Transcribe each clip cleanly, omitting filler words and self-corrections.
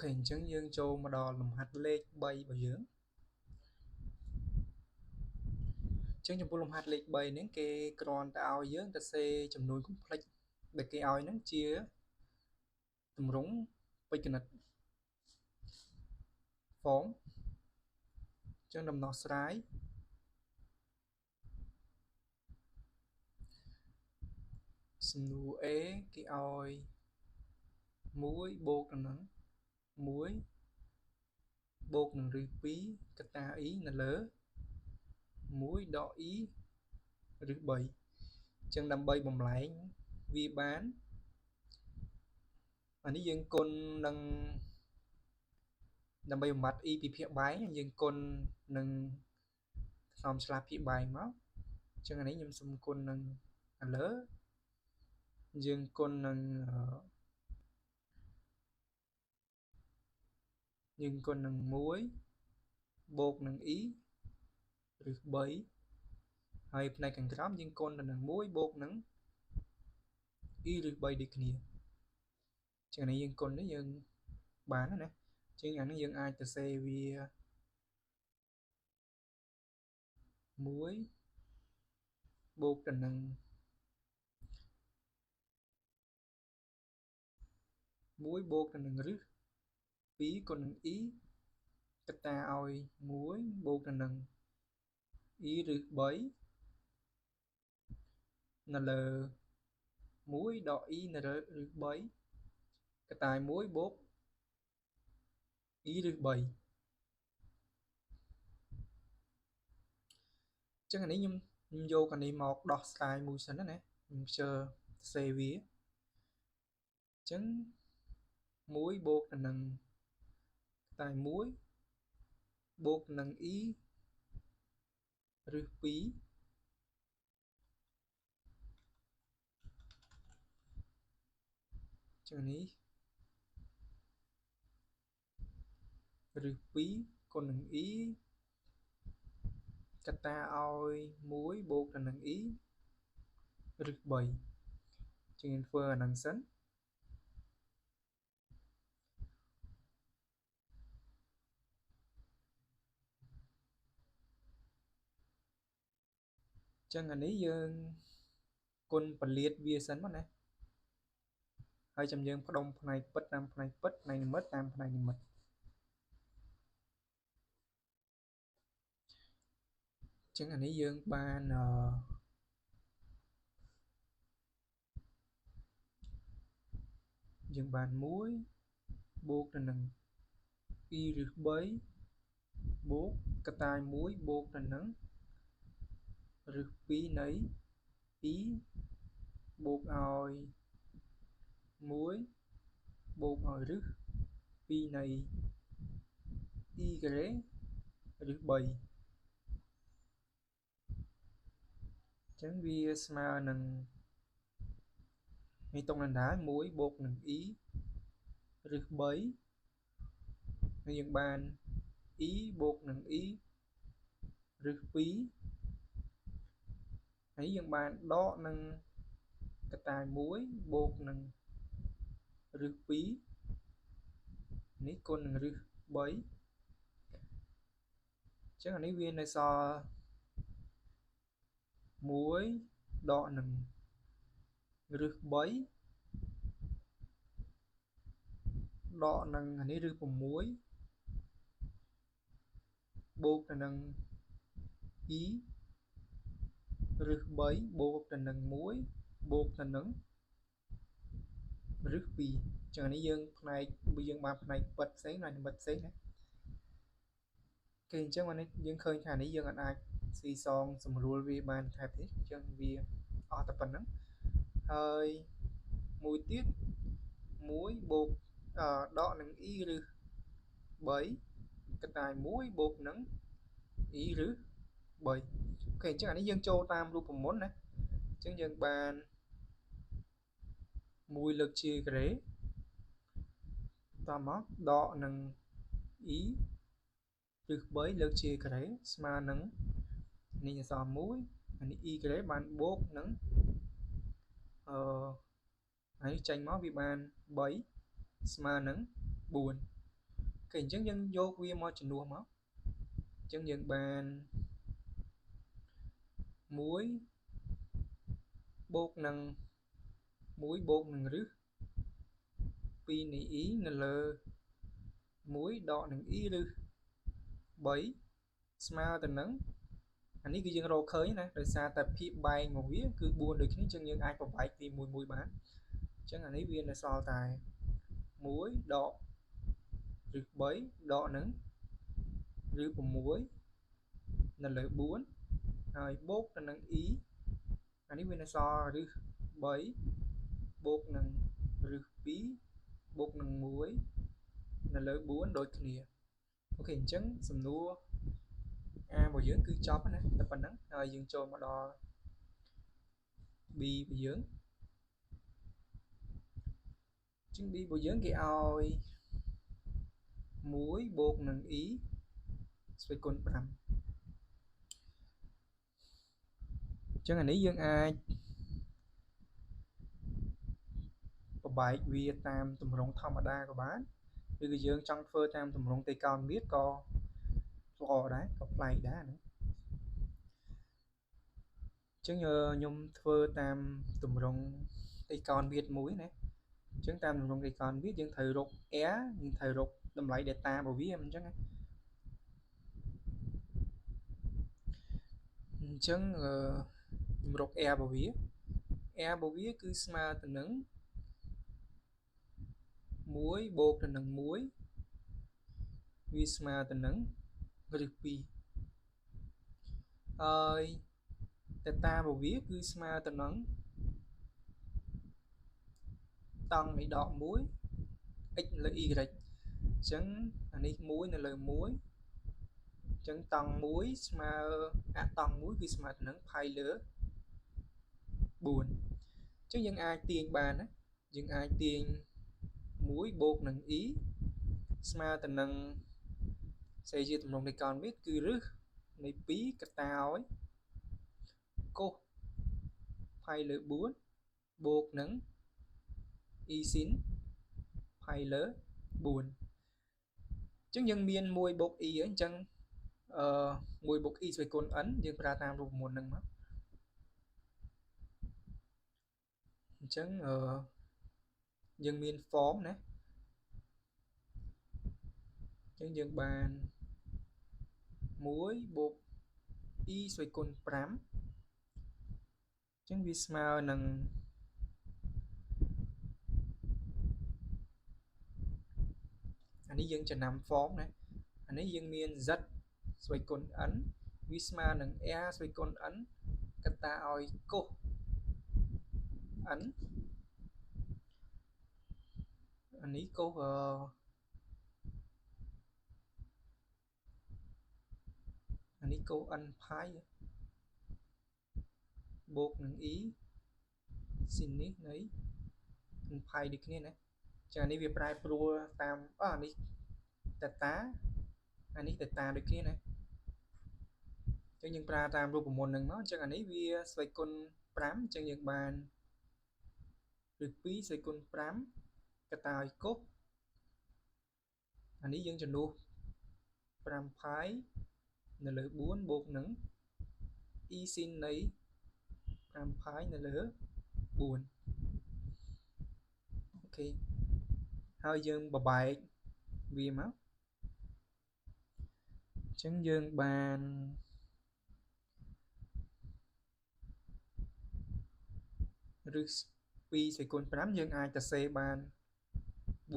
OK អញ្ចឹងយើងចូលមកដល់លំហាត់លេខ3របស់យើងអញ្ចឹងចំពោះលំហាត់លេខ3ហ្នឹងគេគ្រាន់តែឲ្យយើងទៅសេចំនួន complex ដែលគេឲ្យហ្នឹងជាទម្រង់ពេជ្រគណិត form អញ្ចឹងដំណោះស្រាយសំណួរ A គេឲ្យ1បូកទៅនឹង1បូកនឹងឬ2កតា e នៅលើ1ដក e ឬ3អញ្ចឹងដើម្បីបំលែងវាបានអានេះយើងគុណនឹងដើម្បីបំបត្តិ e ពីភាគបែងយើងគុណនឹងខ្នំឆ្លាស់ភាគបែងមកអញ្ចឹងអានេះខ្ញុំសុំគុណនឹងឥឡូវយើងគុណនឹងយើងគុណនឹង1បូកនឹង e ឬ3ហើយផ្នែកខាងក្រោមយើងគុណទៅនឹង1បូកនឹង e ឬ3ដូចគ្នាចឹងនេះយើងគុណនេះយើងបានណាចឹងអានេះយើងអាចទៅសេវា1បូកទៅនឹង1បូកទៅនឹងរឹស2គុណនឹង e កតាឲ្យ1បូកទៅនឹង e ឬ3នៅលើ1ដក e នៅលើឬ3កតា1បូក e ឬ3ចឹងអានេះខ្ញុំយកអានេះមកដោះស្រាយមួយសិនណាខ្ញុំខ្ជិលសេវាចឹង1បូកទៅនឹងតែ1បូកនឹង e ឬ2ចឹងនេះឬ2គុណនឹង e កតាឲ្យ1បូកទៅនឹង e ឬ3ចឹងយើងធ្វើអាហ្នឹងសិនចឹងអានេះយើងគុណពលាតវាសិនមកណាហើយចាំយើងផ្ដុំផ្នែកពិតតាមផ្នែកពិតផ្នែកនិមិត្តតាមផ្នែកនិមិត្តចឹងអានេះយើងបានយើងបាន1បូកទៅនឹង e ឬ3បូកកតា1បូកទៅនឹងឬ2នៃ e បូកឲ្យ1បូកឲ្យរឹស2នៃ e ការ៉េឬ3ចឹងវាស្មើនឹងនេះតុងដដែល1បូកនឹង e ឬ3ហើយយើងបាន e បូកនឹង e ឬ2ហើយយើងបានដកនឹងកតា1បូកនឹងរឹស2នេះគុណនឹងរឹស3អញ្ចឹងអានេះវានៅសល់1ដកនឹងរឹស3ដកនឹងអានេះរឹស6បូកទៅនឹង e រឹស3បូកទៅនឹង1បូកទៅនឹងរឹស2ចឹងអានេះយើងផ្នែកយើងបានផ្នែកពិតផ្សេងផ្នែកនិមិត្តផ្សេងណាគេអញ្ចឹងអានេះយើងឃើញថានេះយើងអាចស៊ីសងសម្រួលវាបានថែមទៀតអញ្ចឹងវាអស់តែប៉ុណ្្នឹងហើយមួយទៀត1បូកដកនឹង e ឬ3កតា1បូកនឹង e ឬ3អូខេអញ្ចឹងអានេះយើងចូលតាមរូបមន្តណាអញ្ចឹងយើងបាន1លើកជាការ៉េតមកដកនឹង e ឬ3លើកជាការ៉េស្មើនឹងនេះអក្សរ1អានេះ e ការ៉េបានបូកនឹងហើយចេញមកវាបាន3ស្មើនឹង4 គេអញ្ចឹងយើងយកវាមកជំនួសមកអញ្ចឹងយើងបាន1បូកនឹង1បូកនឹងរឹស2នៃ e នៅលើ1ដកនឹង e ឬ3ស្មើទៅនឹងអានេះគឺយើងរកឃើញណាដោយសារតែភាគបែងរបស់វាគឺ4ដូចគ្នាអញ្ចឹងយើងអាចបំបែកវាមួយមួយបានអញ្ចឹងអានេះវានៅសល់តែ1ដកឬ3ដកនឹងឬ6នៅលើ4ហើយបូកទៅនឹង e អានេះវានៅសល់ឬ3បូកនឹងឬ2បូកនឹង1នៅលើ4ដូចគ្នាអូខេអញ្ចឹងសំណួរ A របស់យើងគឺចប់ណាតែប៉ុណ្ណឹងហើយយើងចូលមកដល់ B របស់យើងជាង B របស់យើងគេឲ្យ1បូកនឹង e ស្វ័យគុណ5អញ្ចឹងអានេះយើងអាចបំបែកវាតាមទម្រង់ធម្មតាក៏បានឬក៏យើងចង់ធ្វើតាមទម្រង់ត្រីកោណមាត្រក៏ល្អដែរក៏ប្លែកដែរហ្នឹងអញ្ចឹងខ្ញុំធ្វើតាមទម្រង់ត្រីកោណមាត្រមួយណាអញ្ចឹងតាមទម្រង់ត្រីកោណមាត្រយើងត្រូវរក r យើងត្រូវរកតម្លៃ data របស់វាអញ្ចឹងណាអញ្ចឹងខ្ញុំរក r របស់វា r របស់វាគឺស្មើទៅនឹង1បូកទៅនឹង1វាស្មើទៅនឹងឬ2ហើយ data របស់វាគឺស្មើទៅនឹងតង់នៃដក1 x លើ y អញ្ចឹងអានេះ1នៅលើ1អញ្ចឹងតង់1ស្មើអតង់1គឺស្មើទៅនឹងផៃលើ4អញ្ចឹងយើងអាចទាញបានណាយើងអាចទាញ1បូកនឹង e ស្មើទៅនឹងសេជាទម្រង់នៃកោណមាត្រគឺរឹសនៃ2កតាឲ្យកុសផៃលើ4បូកនឹង e ស៊ីនផៃលើ4អញ្ចឹងយើងមាន1បូក e អញ្ចឹង1បូក e ស្វ័យគុណ n យើងប្រើតាមរូបមន្តហ្នឹងមកអញ្ចឹងយើងមាន form ណាអញ្ចឹងយើងបាន1បូក e ស្វ័យគុណ5អញ្ចឹងវាស្មើនឹងអានេះយើងចំណាំ form ណាអានេះយើងមាន z ស្វ័យគុណ n វាស្មើនឹង r ស្វ័យគុណ n កតាឲ្យកុស n អានេះកុសអានេះកុស n ផៃបូកនឹង e ស៊ីននេះនៃ n ផៃដូចគ្នាណាចានេះវាប្រែប្រួលតាមអានេះ data អានេះ data ដូចគ្នាណាអញ្ចឹងយើងប្រើតាមរូបមន្តហ្នឹងមកអញ្ចឹងអានេះវាស្វ័យគុណ5អញ្ចឹងយើងបានឬ2ស្វ័យគុណ5កតាឲ្យកុសអានេះយើងជំនួស5ផាយនៅលើ4បូកនឹង e ស៊ីននៃ5ផាយនៅលើ4អូខេហើយយើងបំបែកវាមកអញ្ចឹងយើងបានឬ2ស្វ័យគុណ5យើងអាចទៅសេបាន4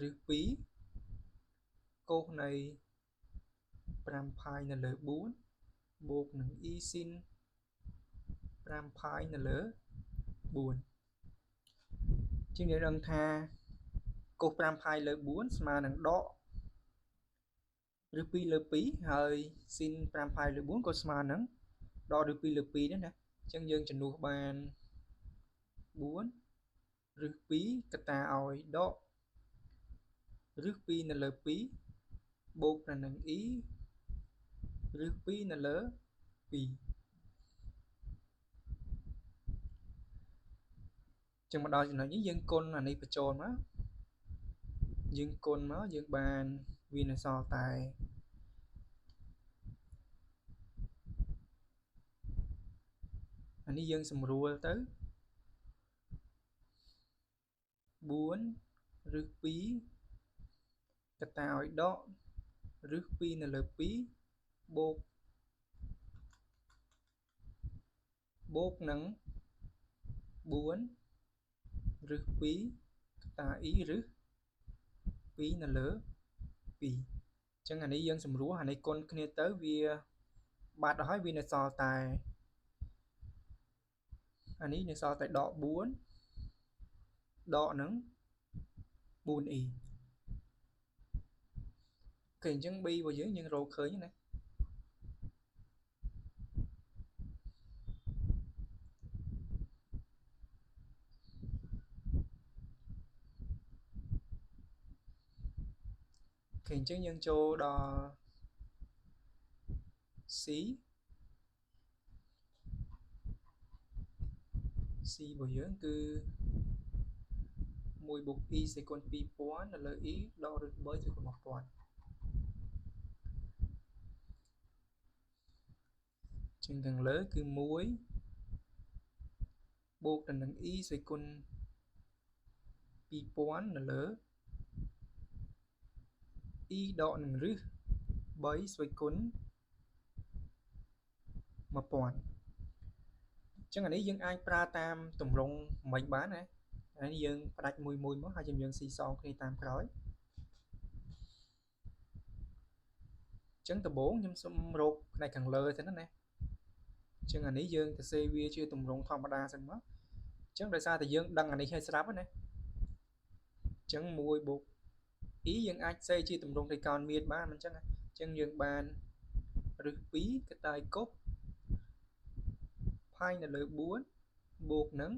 ឬ2កុសនៃ5ផាយនៅលើ4បូកនឹង e ស៊ីន5ផាយនៅលើ4ជាងយើងដឹងថាកុស5ផាយលើ4ស្មើនឹងដកឬ2លើ2ហើយស៊ីន5ផាយលើ4ក៏ស្មើនឹងដកឬ2លើ2ដែរណាអញ្ចឹងយើងជំនួសបាន4ឬ2កតាឲ្យដកឬ2នៅលើ2បូកទៅនឹង e ឬ2នៅលើ2ចឹងមកដល់ចំណុចនេះយើងគុណអានេះបញ្ចូលមក យើងគុណមកយើងបានវានៅសល់តែអានេះយើងសម្រួលទៅ4ឬ2កតាឲ្យដកឬ2នៅលើ2បូកបូកនឹង4ឬ2កតា e ឬ2នៅលើ2អញ្ចឹងអានេះយើងសម្រួលអានេះគុណគ្នាទៅវាបាត់អស់ហើយវានៅសល់តែអានេះនៅសល់តែដក4ដកនឹង 4e អូខេអញ្ចឹង b របស់យើងយើងរកឃើញណាអូខេអញ្ចឹងយើងចូលដល់ C C របស់យើងគឺ1បូក e សេគុណ2000នៅលើ e ដកឬ3សេគុណ1000ជាងខាងលើគឺ1បូកទៅនឹង e សេគុណ2000នៅលើ e ដកនឹងរឹស3សេគុណ1000អញ្ចឹងអានេះយើងអាចប្រើតាមទម្រង់មិញបានណាអានេះយើងផ្ដាច់មួយមួយមកហើយយើងស៊ីសងគ្នាតាមក្រោយអញ្ចឹងដំបូងខ្ញុំសូមរកផ្នែកខាងលើសិនណាអញ្ចឹងអានេះយើងទៅសេវាជាទម្រង់ធម្មតាសិនមកអញ្ចឹងដោយសារតែយើងដឹងអានេះហើយស្រាប់ណាអញ្ចឹង1បូក e យើងអាចសេជាទម្រង់ត្រីកោណមានបានមិនអញ្ចឹងអញ្ចឹងយើងបានរឹស2កតាយកុសផាយនៅលើ4បូកនឹង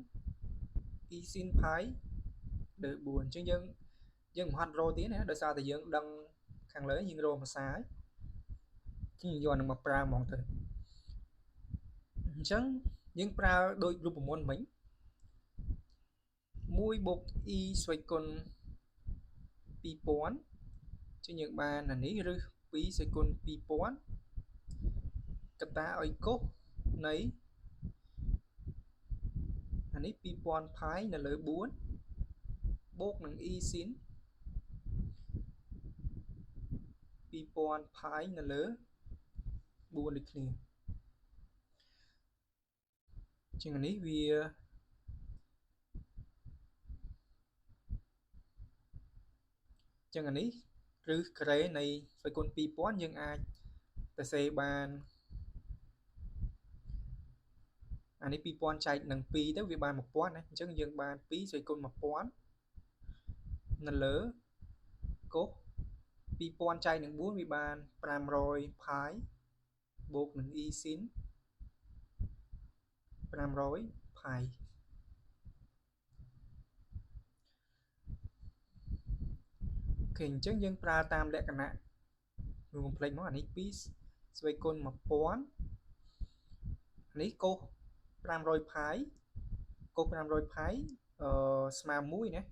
e sin ផាយលើ4អញ្ចឹងយើងមិនហត់រកទៀតណាដោយសារតែយើងដឹងខាងលើយើងរកភាសាហើយជាងយកអានឹងមកប្រើហ្មងទៅអញ្ចឹងយើងប្រើដូចរូបមន្តមិញ1បូក e ស្វ័យគុណ2000ជាងយើងបានអានេះឬ2ស្វ័យគុណ2000កតាឲ្យកុសនៃអានេះ2000ផាយនៅលើ4បូកនឹង e sin 2000ផាយនៅលើ4ដូចគ្នាជាងនេះវាចឹងអានេះឬការ៉េនៃស្វ័យគុណ2000យើងអាចទៅសេបានអានេះ2000ចែកនឹង2ទៅវាបាន1000ណាអញ្ចឹងយើងបាន2ស្វ័យគុណ1000នៅលើកុស2000ចែកនឹង4វាបាន500ផាយបូកនឹង e sin 500ផាយអូខេអញ្ចឹងយើងប្រើតាមលក្ខណៈខ្ញុំកុំភ្លេចមកអានេះ2ស្វ័យគុណ1000នេះកុស500ផាយកុស500ផាយស្មើ1ណា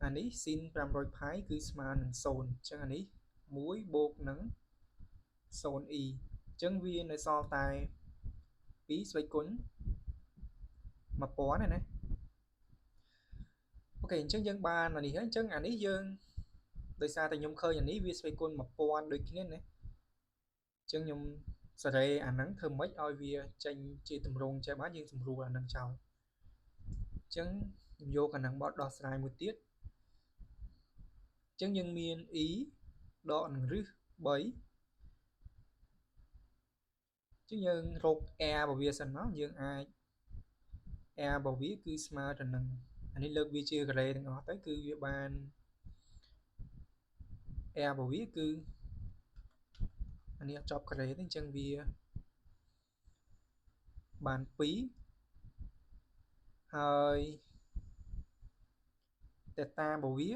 អានេះ sin 500ផាយគឺស្មើនឹង0អញ្ចឹងអានេះ1បូកនឹង 0e អញ្ចឹងវានៅសល់តែ2ស្វ័យគុណ1000ណាអូខេអញ្ចឹងយើងបានអានេះហើយអញ្ចឹងអានេះយើងដោយសារតែខ្ញុំឃើញអានេះវាស្វ័យគុណ1000ដូចគ្នាណាអញ្ចឹងខ្ញុំសេរីអាហ្នឹងធ្វើម៉េចឲ្យវាចេញជាទម្រង់ចេះបានយើងសម្រួលអាហ្នឹងចោលអញ្ចឹងខ្ញុំយកអាហ្នឹងមកដោះស្រាយមួយទៀតអញ្ចឹងយើងមាន e ដកនឹងរឹស3អញ្ចឹងយើងរក r របស់វាសិនមកយើងអាច r របស់វាគឺស្មើទៅនឹងអានេះលើកវាជាការ៉េទាំងអស់ទៅគឺវាបាន r របស់វាគឺអានេះអត់ចប់ការ៉េទេអញ្ចឹងវាបាន2ហើយតេតារបស់វា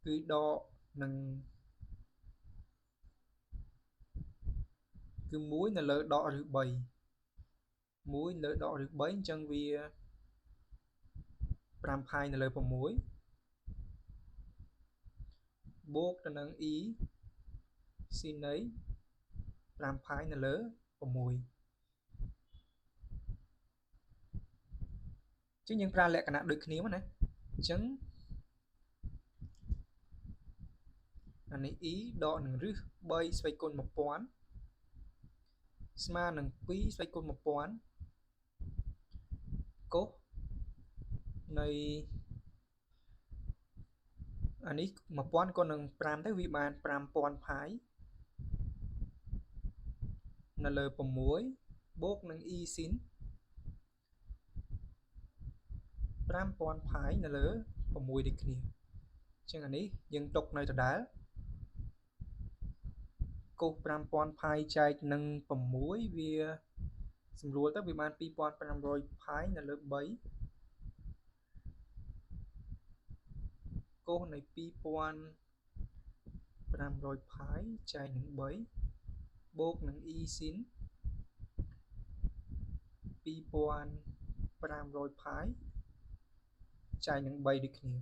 គឺដកនឹងគឺ1នៅលើដកឬ3 1លើដកឬ3អញ្ចឹងវា5ផាយនៅលើ6 បូកទៅនឹង e ស៊ីនៃ5ផាយនៅលើ6ចឹងយើងប្រើលក្ខណៈដូចគ្នាមកណាអញ្ចឹងអានេះ e ដកនឹងរឹស3ស្វ័យគុណ1000ស្មើនឹង2ស្វ័យគុណ1000កុសនៃអានេះ1000គុណនឹង5ទៅវាបាន5000ផាយនៅលើ6បូកនឹង e ស៊ីន5000ផាយនៅលើ6ដូចគ្នាអញ្ចឹងអានេះយើងទុកនៅដដែលកុស5000ផាយចែកនឹង6វាសម្រួលទៅវាបាន2500ផាយនៅលើ3កុសនៃ2500ផាយចែកនឹង3បូកនឹង e ស៊ីន2500ផាយចែកនឹង3ដូចគ្នាអ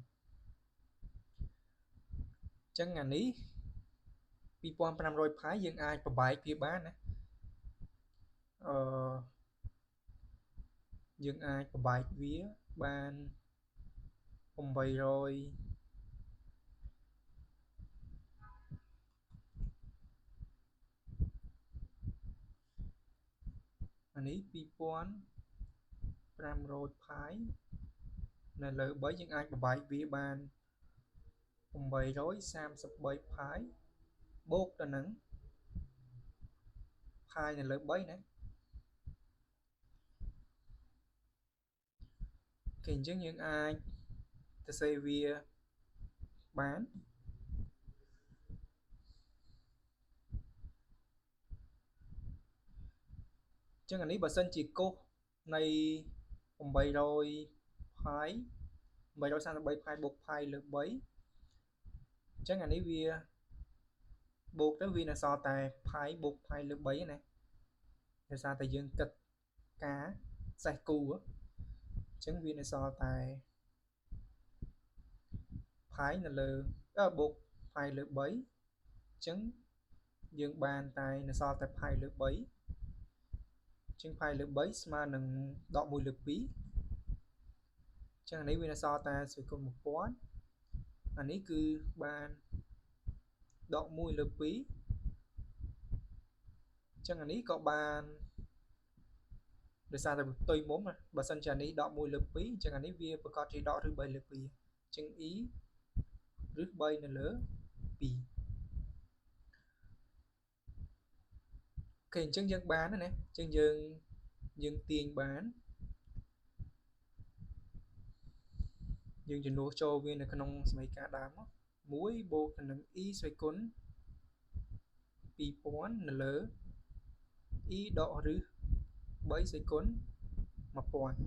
ញ្ចឹងអានេះ2500ផាយយើងអាចប្របែកវាបានណាយើងអាចប្របែកវាបាន800អានេះ2500ផាយនៅលើ3យើងអាចប្របែកវាបាន833ផាយបូកទៅនឹងផាយនៅលើ3ណាគេអញ្ចឹងយើងអាចទៅសេវាបានអញ្ចឹងអានេះបើសិនជាកុសនៃ800ផាយ833ផាយបូកផាយលើ3អញ្ចឹងអានេះវាបូកទៅវានៅសល់តែផាយបូកផាយលើ3ណាដោយសារតែយើងគិតការសេះគូអញ្ចឹងវានៅសល់តែផាយនៅលើបូកផាយលើ3អញ្ចឹងយើងបានតែនៅសល់តែផាយលើ3អញ្ចឹងផាយលើ3ស្មើនឹងដក1លើ2អញ្ចឹងអានេះវានៅសល់តែស្វ័យគុណ1000អានេះគឺបានដក1លើ2អញ្ចឹងអានេះក៏បានដោយសារតែផ្ទុយមុំបើសិនជាអានេះដក1លើ2អញ្ចឹងអានេះវាប្រកាសជាដកឬ3លើ2អញ្ចឹង e ឬ3នៅលើ2អូខេអញ្ចឹងយើងបានណាអញ្ចឹងយើងទាញបានយើងជំនួសចូលវានៅក្នុងសមីការដើមមក1បូកទៅនឹង e ស្វ័យគុណ2000នៅលើ e ដករឹស3ស្វ័យគុណ1000អញ្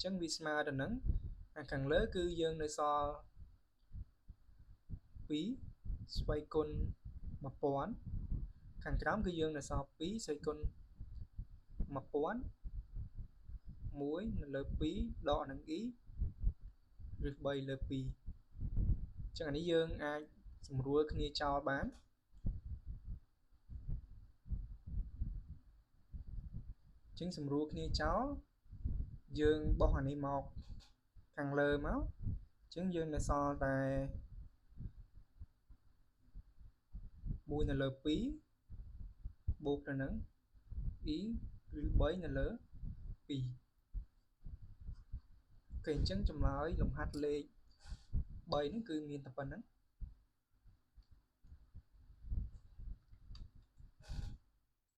ចឹងវាស្មើទៅនឹងខាងលើគឺយើងនៅសល់2ស្វ័យគុណ1000ខាងក្រោមគឺយើងនៅសល់2ស្វ័យគុណ1000 1នៅលើ2ដកនឹង e ឬ3លើ2អញ្ចឹងអានេះយើងអាចសម្រួលគ្នាចោលបានអញ្ចឹងសម្រួលគ្នាចោលយើងបោះអានេះមកខាងលើមកអញ្ចឹងយើងនៅសល់តែ1នៅលើ2បូកទៅនឹង e ឬ3នៅលើ2អូខេអញ្ចឹងចម្លើយលំហាត់លេខ3នេះគឺមានតែប៉ុណ្្នឹង